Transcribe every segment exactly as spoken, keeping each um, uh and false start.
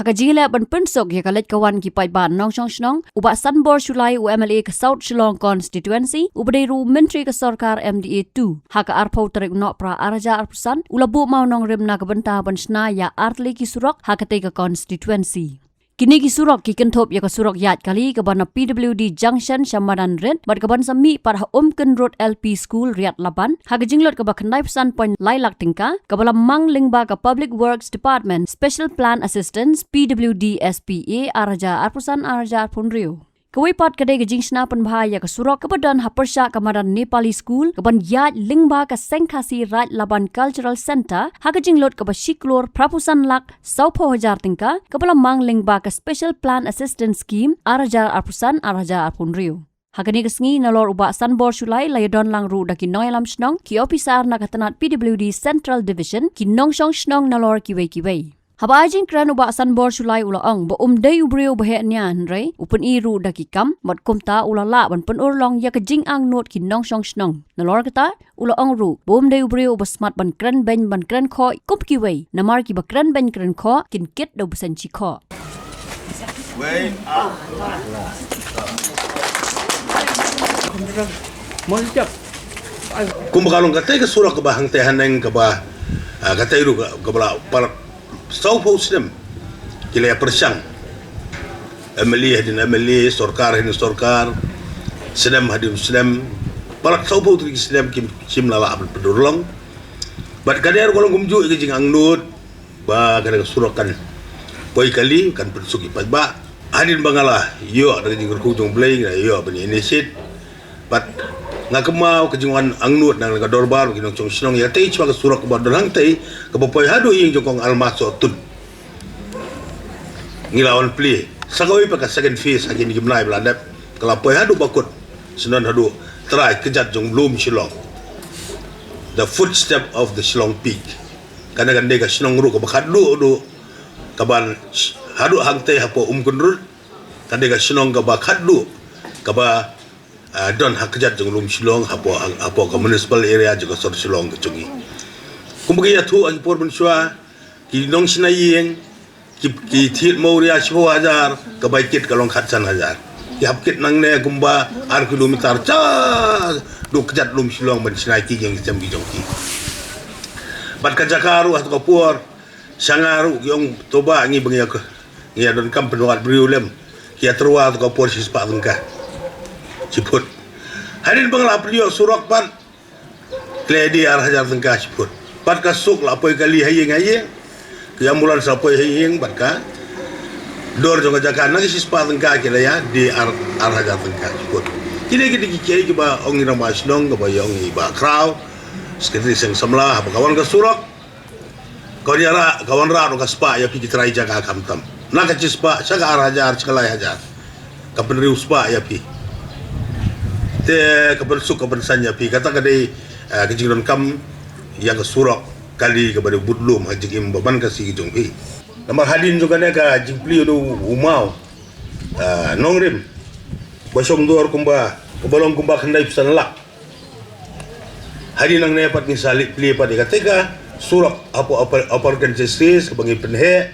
Ha ka jingïaleh ban pynsuk ïa ka leit ka wan ki paidbah nongshong shnong, u Bah Sanbor Shullai, u M L A ka South Shillong Constituency, uba dei ruh u Myntri ka Sorkar M D A two, ha ka arphew tarik u Nohprah ar hajar arphew san, u la buh mawnongrim na ka bynta ban shna ïa artylli ki surok ha katei ka constituency. Kine ki surok ki kynthup ïa ka surok ïaid kali kaba na P W D Junction sha Madan Rit, bad kaban sa mih pat ha Umkynrut L P School Riat Laban, ha ka jinglut kaba khyndai phew san point lai lak tyngka, kaba la mang lyngba ka Public Works Department Special Plan Assistance, P W D S P A, ar hajar arphew san ar hajar arphew hynriew. Kawei pat ka dei ka jingshna pynbha ïa ka surok kaba don ha pyrshah ka madan Nepali School, kaban ïaid lyngba ka Seng Khasi Raid Laban Cultural Centre, ha ka jinglut kaba shi klur phraphew san lak sawphew hajar tyngka, kaba la mang lyngba ka Special Plan Assistance Scheme, ar hajar arphew san ar hajar arphew hynriew. Ha kane ka sngi, nalor u Bah Sanbor Shullai, la ïadon lang ruh da ki nongïalam shnong, ki ophisar na ka tnat P W D Central Division, ki nongshong shnong nalor kiwei kiwei. Haba ai jingkren u Bah Sanbor Shullai u la ong ba um dei u briew ba heh nia, hynrei u pyni ruh da ki kam, bad kumta u la lah ban pynurlong ïa ka jingangnud ki nongshong shnong. Nalor kata, u la ong ruh ba um dei u briew uba smat ban kren beiñ ban kren khoh kum kiwei, namar kiba kren beiñ kren khoh kin kit da u bseiñ shi khoh. Kumba ka long katei ka surok kaba hangtei haneng kaba, ah, katei ruh ka, kaba la par sawphew snem ki la ïa pyrshang. M L A hadien M L A, sorkar hadien sorkar, snem hadien snem, palat sawphew tylli ki snem kim shym la lah ban pynurlong. Bad ka dei ruh ka long kumjuh ïa ka jingangnud ba kane ka surok kan poi kali, kan pynsuk ïa paidbah. Hadien ba nga la ïoh da ka jingkyrkhu jong U Blei, nga la ïoh ban ïa initiate. Bad nga kynmaw ka jingwan angnud na ka dorbar, ki nongshong shnong, ïa katei shuwa ka surok kaba don hangtei, kaba poi haduh ïing jong kong Alma Sohtun. Ngi la wan plie sa kawei pat ka second phase ha kine ki bnai ba la dep, ka la poi haduh Bakut, shen haduh trai kjat jong lum Shillong. The footstep of the Shillong Peak. Kane kan dei ka shnong ruh kaba khatduh duh, kaban sh-, haduh hangtei hapoh Umkynrut. Kan dei ka shnong kaba khatduh, kaba, ah, don ha kjat jong lum Shillong, hapoh, hapoh ka municipal area jong ka sor Shillong ka jong ngi. Kumba ki ïathuh ha ki por mynshuwa, ki nongshna ïing, ki, ki thied mawria shiphew hajar, ka bai kit ka long khatsan hajar. Ki hap kit nangne kumba ar kilometer sha duh kjat lum Shillong ban shna ki ïing ki sem ki jong ki. Bad ka jaka ruh ha kato ka por, sha nga ruh ki ong to ba ngi ba ngi ïa ka, ngi ïa donkam pynwad briew lem. Ki ïa tyrwa ha kato ka por shispah tyngka shi phut. Hadien ba nga la pynïoh surok pat, ki la die ar hajar tyngka shi phut. Bad ka suk la poi kali ha ïing ha ïing. Ki ambulance la poi ha ïing, bad ka dor jong ka jaka na ki shispah tyngka ki la ïa die ar, ar hajar tyngka shi phut. Kine, kine ki, ki, kiba ong i rangbah shnong, kaba ïa ong i Bah Khraw, Secretary Seng Samla, haba ka wan ka surok, ka wan ïa rah, ka wan rah ruh ka spah ïa phi ki trai jaka khamtam. Na ka shispah sha ka ar hajar, sha ka lai hajar, ka pynriew spah ïa phi. Te ka pynsuk ka pynsan ïa phi. Kata ka dei, eh, ka jingdonkam ïa ka surok kali kaba dei budlum ha jingim ba man ka sngi jong phi. Namar hadien jong kane ka jingplie u, u maw, eh, nongrim ba shong dor kumba, kaba long kumba khyndai phew san lak. Hadien nangne pat ngin sa leit plie pat ïa katei ka surok hapoh Upper, Upper Ganges Range kaba ngin pynheh.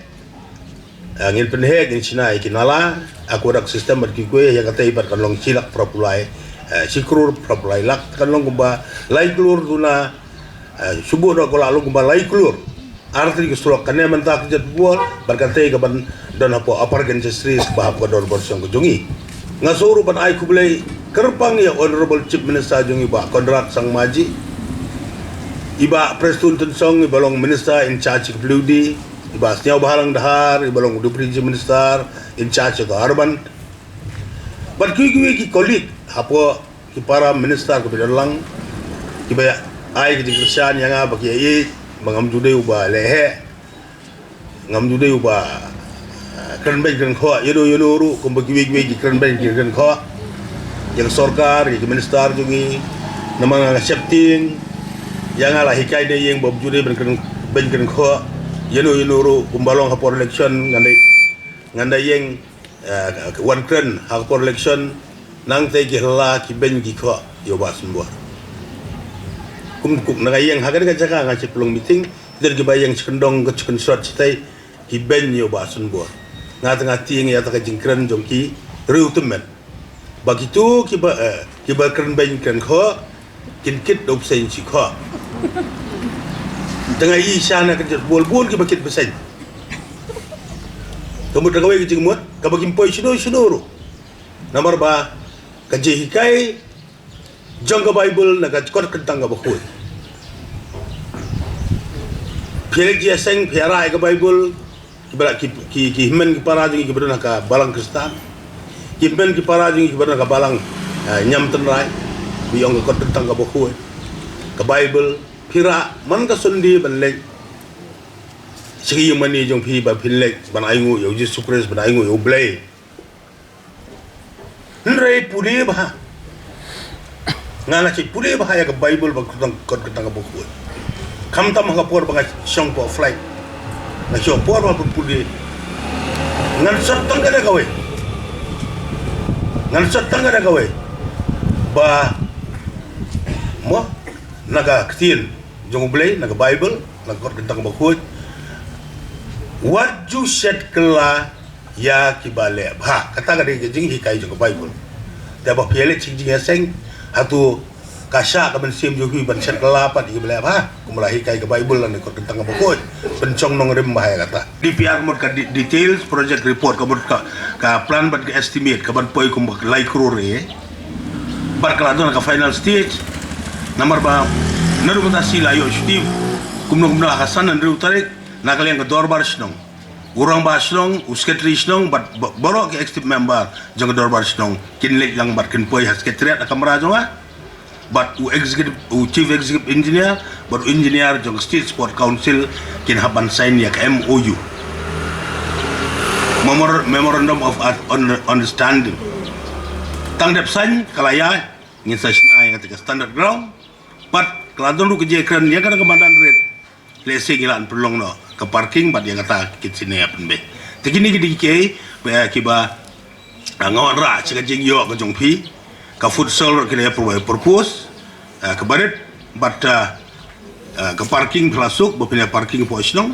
Ah, ngin pynheh, ngin shna ïa ki nala, aqueduct system bad kiwei, ïa katei pat kan long shi lak phraphew lai, eh, shi klur phraphew lai lak, kan long kumba lai klur duna, eh, shu bud noh ka la long kumba lai klur. Artylli ki surok, kane mynta ka jait bor, bad katei kaban don hapoh Upper Ganges Range, ba hapoh ka dorbar shnong ka jong ngi. Nga sngew ruh ban ai khublei kyrpang ïa Honorable Chief Minister jong ngi, Bah Conrad Sangma ji, i Bah Prestone Tynsong, iba long Minister in charge ka P W D, i Bah Sniawbhalang Dhar, iba long Deputy Chief Minister in charge ka Urban. Bad kiwei kiwei ki colleague hapoh ki para minister kiba don lang, kiba ai ka jingkyrshan ïa nga ba ki ïa ïeit ba ngam ju dei uba lehheh, ngam ju dei uba, ah, kren beiñ kren khoh, ïano ïano ruh, kumba kiwei kiwei ki kren beiñ ki kren khoh ïa ka sorkar, ïa ki minister jong ngi. Namar nga nga sheptieng, ïa nga la hikai da ïing ba ju dei ban kren beiñ kren khoh ïano ïano ruh, kumba long ha por election ngan dei, ngan dei ïeng, eh, wan kren ha ka por election, nangtei ki hla ki beiñ ki khoh ïa u Bah Sembor. Kum, kum na ka ïeng ha kane ka jaka nga shu pynlong meeting, don kiba ïeng shu kyndong, shu kynshrot shatei. ki beiñ ïa u Bah Sunbor. Nga te nga tieng ïa kata ka jingkren jong ki riew tymmen. Ba kito kiba, eh, kiba kren beiñ kren khoh, kin kit da u bseiñ shi khoh. Te nga ïohi sha na ka jingpynbor bun kiba kit bseiñ. Ka mut da kawei ka jingmut, kaba kim poi shano shano ruh. Namar ba ka jinghikai jong ka Baibl na ka kot kyntang kaba khuid. Phi leit jingïaseng, phi ïarap ïa ka Baibl, kiba la ki, ki, ki hynmen ki para jong ngi kiba don ha ka balang Khristan. Ki hynmen ki para jong ngi kiba don ha ka balang, eh, niam tynrai. Phi ïoh ka kot kyntang kaba khuid. Ka Baibl, phi rah man ka Sunday ban leit sha ka ïingmane jong phi ba phin leit ban ainguh ïa u Jisu Khrist, ban ainguh ïa u Blei. Hynrei pule bha. Nga la check pule bha ïa ka Baibl ba ka kot kyntang, kot kyntang kaba khuid. Khamtam ha ka por ba nga shong hapoh flight. Nga shong por ba pule. Ngan sot tang kane kawei. Ngan sot tang kane kawei. Ba mo na ka ktien jong u Blei, na ka Baibl, na ka kot kyntang kaba khuid. Wat ju shet kylla ïa kiba leh bha. Kata ka dei ka jinghikai jong ka Baibl. Te ba phi leit sha ka jingïaseng, hato ka shah ka mynsiem jong phi ban shet kylla pat ïa kiba leh bha? Kumba la hikai ka Baibl lane kot kyntang kaba khuid. Pynshong nongrim bha ïa kata. D P R ka mut ka de-, details project report, ka mut ka, ka plan bad ka estimate, ka ban poi kumba lai klur eh. Bad ka la don ha ka final stage. Namar ba naduh mynta shi la ïoh shuti kumno kumno ha ka san hynriew tarik, na ka liang ka dorbar shnong, u rangbah shnong, u secretary shnong, bad ba-, baroh ki executive member jong ka dorbar shnong kin leit lang bad kin poi ha secretariat ha kamra jong nga. Bad u executive, u chief executive engineer, bad u engineer jong ka State Sports Council kin hap ban sign ïa ka M O U. Memor-, Memorandum of Un-, Un-, Understanding. Tang dep sign ka la ïaid, ngin sa shna ïa kata ka standard ground. Bad ka la don ruh ka jingkren ïa kata ka madan rit. Lehse ngi lah ban pynlong noh ka parking bad ïa kata ka kitchen ïa pynbeit. Te kine ki dei kiei, eh, kiba, ah, nga wanrah sha ka jingïoh ka jong phi. Ka futsal ruh ki la ïa provide purpose, eh, kaba rit bad, eh, eh, ka parking phi la suk ba phin ïa parking hapoh shnong.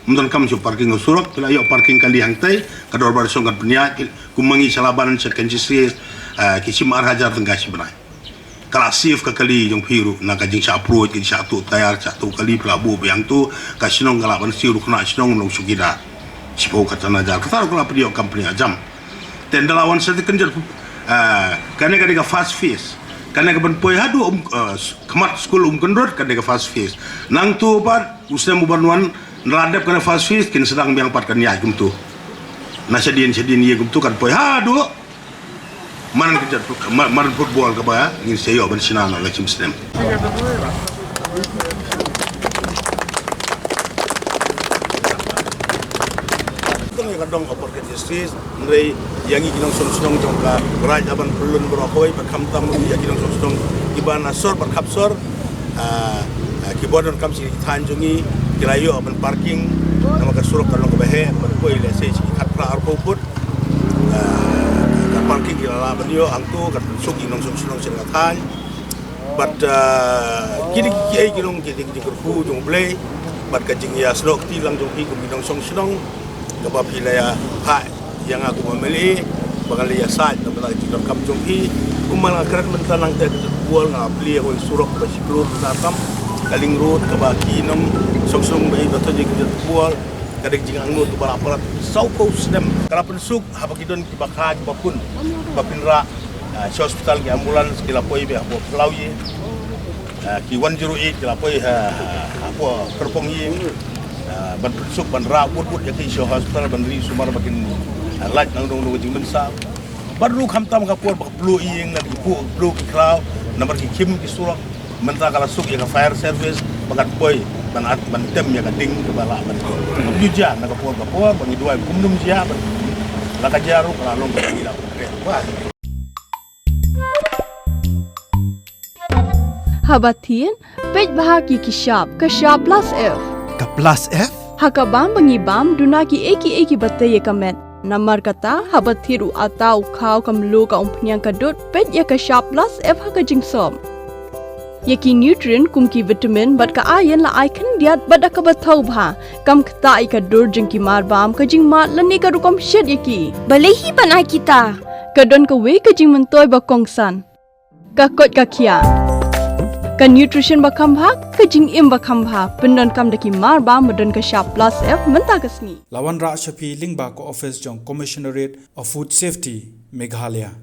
Ym donkam shu parking ha surok, phi la ïoh parking kali hangtai, ka dorbar shnong kan pynïaid, kumba ngi sha Laban sha Kynshi Sri, eh, ki shim ar hajar tyngka shi bnai. Ka la save ka kali jong phi ruh na ka jingshah pruid, ka jingshah tuh tayar, shah tuh kali, phi la buh biang tu, ka shnong ka lah ban siew ruh, khynnah shnong long chowkidar. Shiphew khatsan hajar, kata ruh ka la pynïoh kam pynïoh jam. Te ynda la wan sha te kynjat, ah, kane ka dei ka first phase. Kane ka ban poi haduh um, ah, s-, khmat skul Umkynrut, ka dei ka first phase. Nangtu pat u snem u ban wan, ynda la dep kane first phase, kin sdang biang pat kan ïaid kumtu. Na shadien shadien ïa kumtu kan poi haduh Madan ka jot, ma-, madan football kaba ngin sa ïoh ban shna noh la ka jingpynshlur. Tang ïa ka dong ka por ka justice, hynrei ïa ngi ki nongshong shnong jong ka Raid, ha ban pynlong baroh kawei, bad khamtam ïa ki nongshong shnong kiba na sor bad khap sor, ah, ah, kiba donkam sha ki thaiñ jong ngi, ki la ïoh ban parking, namar ka surok ka long kaba heh, ban poi lehse shi khatphra arphew phut. Ah, ka parking ki la lah ban ïoh hangto, kan pynsuk ïa ki nongshong shnong sha ka thaiñ. Bad, ah, kine kiei ki long ki, ki, ki jingkyrkhu jong U Blei. Bad ka jingïasnoh kti lang jong phi kum ki nongshong shnong, kaba phi la ïa phah ïa nga kum u M L A, ba ngan la ïasaid na bynta ka jingdonkam jong phi. Kumba nga kren mynta, nangta ka jingdonkam nga plie ïa kawei surok kaba shi klur mynta tam, ka link road, kaba ki nongshong shnong ba ïeit ba thoh ïa ka jingdonkam. Ka dei ka jingangnud kaba la palat sawphew snem. Ka la pynsuk haba ki don kiba kha kiba khun, ba pynrah, ah, sha hospital, ki ambulance ki la poi beit hapoh Phlawie. Ah, ki one zero eight ki la poi ha, ha, hapoh Kyrpong Ïing. Ah, ban pynsuk ban rah wut wut ïa ki sha hospital, ban ri sumar ba kin, ah, lait nangno nangno ka jingmynsaw. Bad ruh khamtam ka por ba ka pluh ïing, na ki phuh pluh ki khlaw, namar ki khim ki surok. Mynta ka la suk ïa ka fire service ba kan poi ban at, ban tem ïa ka ding kaba lah ban. Kam ju jia na ka por ka por ba ngi duwai kumno jia ban. La ka jia ruh ka la long ka jia. Haba thied, peit bha ki ki shap, ka shap plus F. Ka plus F? Ha ka bam ba ngi bam, duna kiei kiei kiba tei ïa ka met. Namar kata, haba thied u atta u khaw, ka mluh, ka umphniang, ka dud, peit ïa ka shap plus F ha ka jingsop. Ïa ki nutrient kum ki vitamin bad ka iron la ai khyndiat bad da kaba thaw bha. Kam ktah ïa ka dur jong ki marbam, ka jingmad lane ka rukom shet ïa ki. Balei hi ban ai kita? Ka don kawei ka jingmyntoi ba kongsan. Ka koit ka khiah. Ka nutrition ba kham bha, ka jingim ba kham bha. Pyndonkam da ki marbam ba don ka shap plus F mynta ka sngi. La wanrah sha phi lyngba ka office jong Commissionerate of Food Safety, Meghalaya.